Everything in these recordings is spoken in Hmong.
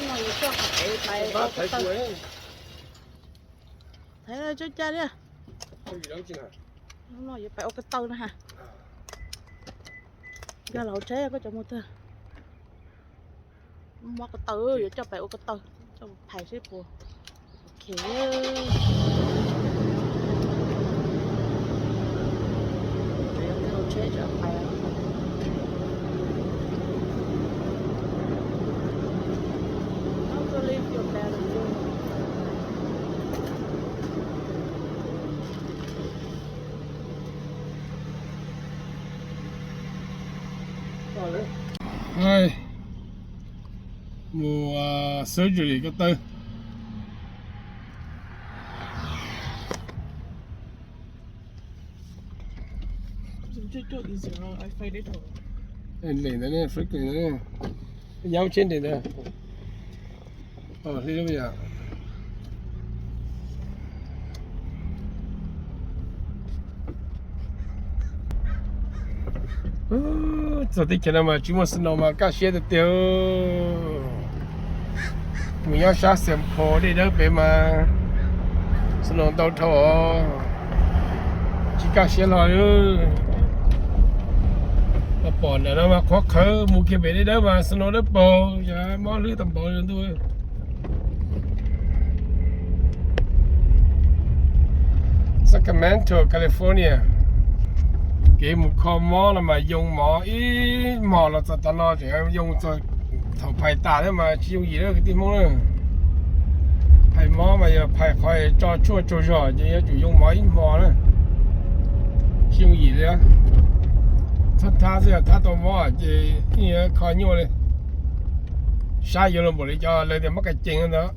No yuav coj pais ua ko taw. Thaiv tso ca li. No yuav pais ua ko taw na ha. Nkag los hauv tsheb koj cov mus tag. Muab ko taw, yuav coj pais ua ko taw, coj phais seb puas. Ok. Hauv tsheb tseem phais. Hopefully feel better soon. Mus surgery ko taw. Nres ntawd ne, freak ntawd ne. Nyob tsheb nres ntawd. Hli lub yam. Txog teb chaws no mas tsis muaj snow mas kaj siab tiag tiag. Mus nyob sab Saint Paul dej dawb pem mas snow ntau dhau os. Tsis kaj siab hlo li. Pom ntawm no mas qhuav qhawv mus kiag pem dej dawb mas snow dawb paug, mob hlwb tau npaum li ntuj. Sacramento, California. Kev mus kho mob no mas yoo mov ib hmos los txog tav no tseem yoo txog thaum phais tas thiab mas tsis yooj yim lawm kwv tij Hmoob na. Phais mob mas yog phais qhov tso tshuaj tsaug zog ces yuav tsum yoo mov ib hmos na. Tsis yooj yim li. Thab thab xwb, thab tau mob ces yeej kho nyuaj li. Sab yuav luag npaum li cov lawv tias mob kas cees ntawd.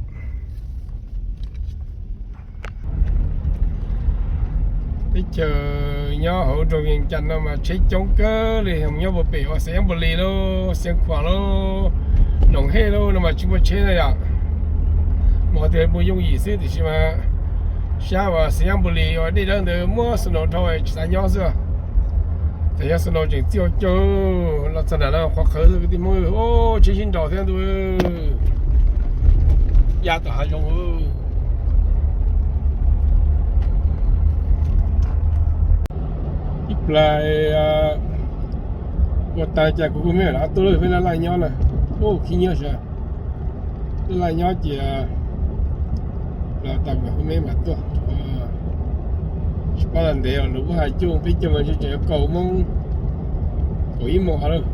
Teb chaws nyob hauv nroog Vias Cas no mas tsheb coob kawg li, nyob puag pem uas Xeev Yeeb Npus Lis lauj, Xeev Khuam lauj, Noom Hej lauj no mas tsis muaj tsheb na yom. Mas tias muaj yooj yim xwb tiam sis mas sab uas Xeev Yeeb Npus Lis uas dej dawb ntawd muaj snow dhau tsis xav nyob xwb. Txawm yog snow tseem txiaj ua caug los txog nram no qhuav qhawv kwv tij Hmoob, tsheb sib nraus thiab ntuj. Ya tom hav zoov. Ib plag ua tas cas kuv kuj me lam tuaj lawm, peb laj laj nyob na. Ub, khib nyiab sas. Peb laj nyob ces los tas kuv me mam tuaj. Tsis paub tas ntev os, lub hais cuj peb caug mas tseem yuav kaum moo, kaum ib moos lawm.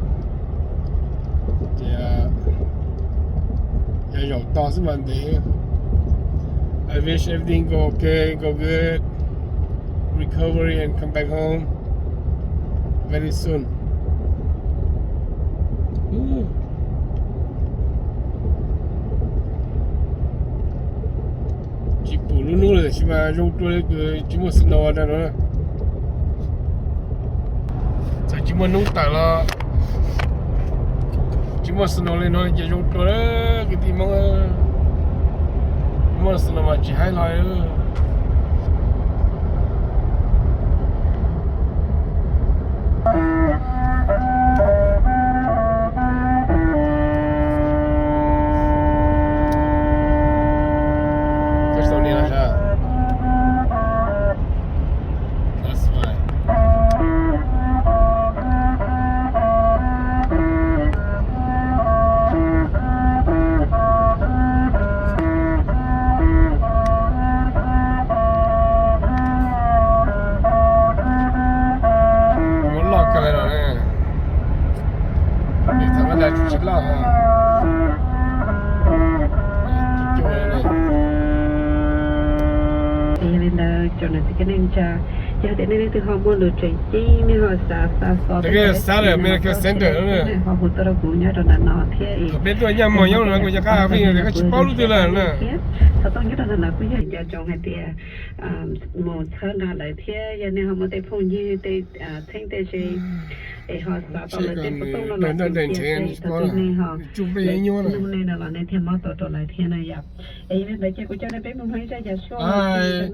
Ces yog zaum tog xwb mas ntev. I wish everything go okay, go good, recovery and come back home very soon. Tsis pum lub hnub lawm tiam sis mas zoo dua li kws tsis muaj snow no. Txawm tsis muaj hnub tawm los tsis muaj snow li no ces zoo dua li kwv tij Hmoob. Muaj snow mas tsis haib hlo li. Muab loj kawg li no ne. Thaum no tsis loj. Yog li ntawd tsoom niam txiv kwv tij neej tsa, yog tias nej leej twg ho muaj lus tseem ceeb nej ho xav xav xov, Medical Center, ho hu tuaj rau kuv nyob rau ntawm no thiab. Peb tuaj nyaj mog nyob no kuv cov qab vij no kuv tsis paub lub twg lawm na. Xov tooj nyob rau ntawm no kuj yog nco ntsoov hais tias mus txhawb nqa lawv thiab yog nej ho muaj tej phooj ywg tej txheeb tej ze es ho xav tau lawv tej xov tooj no los tus twg nej ho nug nej no los nej thiaj muab tau rau lawv thiab na yom. Es yog li ntawd ces kuv coj nej peb mus mloog ib zaj yam suab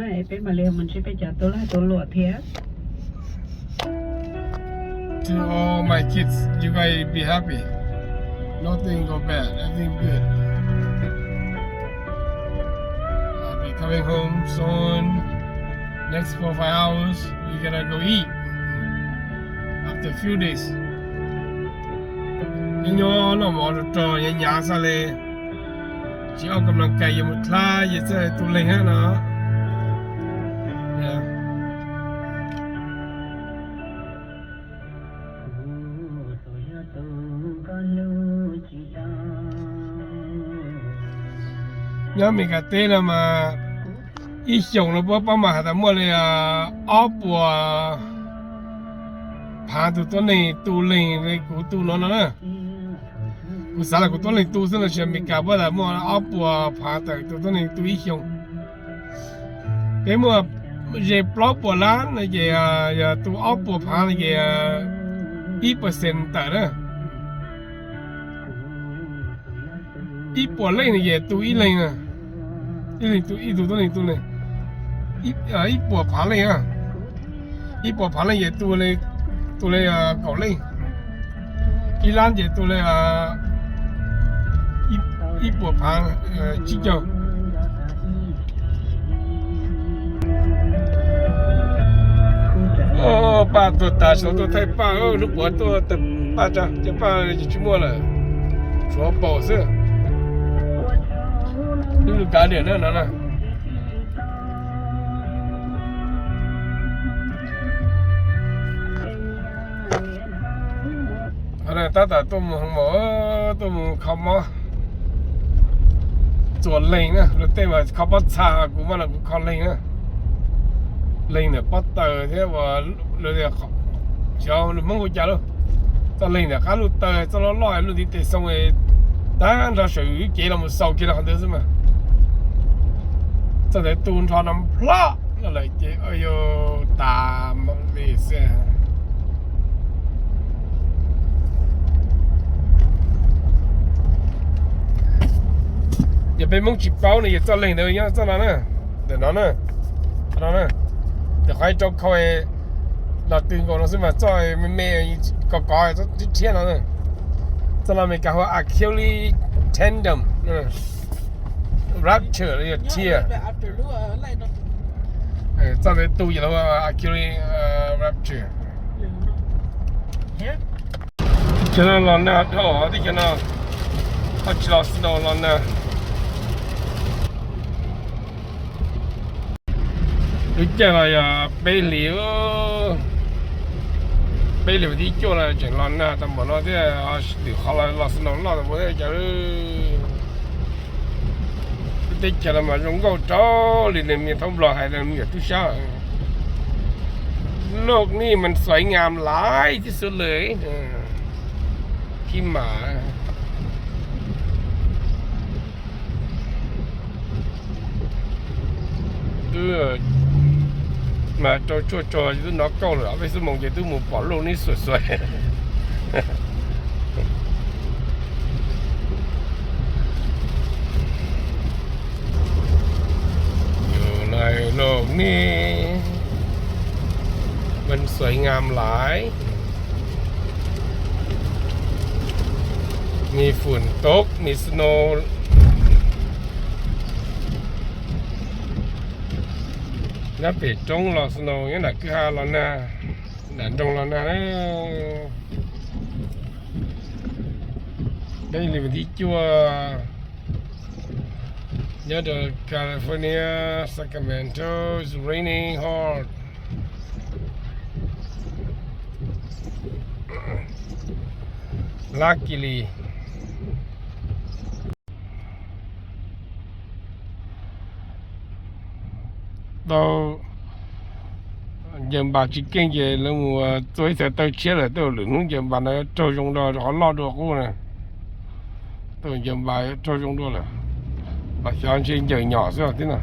no es peb mam li mus ntsib peb cov tub lag tub luam thiab. To all my kids, you guys be happy. Nothing go bad, everything good. Going home soon. Next four five hours, we're gonna go eat after few days. Nyob nyob noj mov rog rog nyav nyav xwb li, tsis ua kam no kais yus mus dlab yus txoj tu leeg thiab no. Nyob Amelikas teb no mas ib xyoos no puab pab mas has tas muaj li ob puas phav tus tuab neeg tu leeg li kuv tu no no na. Kuv xav las kuv tuab neeg tu xwb no, tsis Amelikas puab tas muaj ob puas phav tawm tus tuab neeg tu ib xyoos. Peb muaj ze plaub puas lab no ces yog tu ob puas phav no ces ib percent tawm na. Ib puas leej no ces tu ib leeg, ib leeg tu, ib tug tuab neeg tu li ib puas phav leej. Ib puas phav leej ces tu li, tu li kaum leej. Ib lab ces tu li ib puas phav tsib caug. Paj tuag tas, sawv tuaj thaij paj, lub puav tuaj thaij paj tsa, cov paj tsis muaj lawm, tshuav paus xwb. Lub kav diam na no na. Tab tom tuaj mus hoo maum, tuaj mus kho mob. Txuas leeg na, luag tej mas kho pob txha, kuv mas los kuv kho leeg na. Leeg ntawm pob taws thiab uas xyov lus Hmoob hu cas lauj. Txoj leeg ntawm qab luj taw, txoj loj loj luj ntiv tes xoo, tag nrho sawv cev los mus xaus kiag rau qhov ntawd xwb mas. Txoj ntawd tu nrho no plhob no lawm ces yuav tas li xwb. Yog peb Hmoob tsis paub no ces txoj leeg ntawd nyob txoj no na, ntawm no na, no na, ntawm qhov ib rau khau los twg nkaus no xwb mas txoj me me kov kov thiab no. Txoj no Amelikas hu Achilles tendon, rupture los yog tear. Txoj ntawd tu ces lawv hu Achilles rupture. Teb chaws no los nag dhau, teb chaws no ho tsis los snow, los nag. Lub caij no yog peb hlis, peb hlis vas thib cuaj no tseem los nag tau npaum no thiab, lwm qhov los snow loj tau npaum thiab cas. Lub teb chaws no mas zoo nkauj rau li nws me thaub Nplog hais, nws me nyuam tub sab,โลกนี้มันสวยงามหลายที่สุดเลย khib mas. Twb mas rau tshuaj tso twb hnov kauj lawm, peb xuab moos ces twb mus pom โลกนี้สวยๆ อยู่ในโลกนี้ มันสวยงามหลาย มีฝนตก มี snow. Nyob pem roob los snow, nyob nram kwj ha los nag, nram nroog los nag. Peb hlis vas thib cuaj, nyob rau California, Sacramento, it's raining hard. Luckily, tau ncaws npas tsis keej ces lawv mus txua ib txhais taw tshiab lawm, tej lwm hnub ncaws npas no yuav raug zoo dua rau qhov loj dua qub na. Tej ncaws npas yuav raug zoo dua lawm, mas xyov ntshe ncaws nyom xwb thiab no.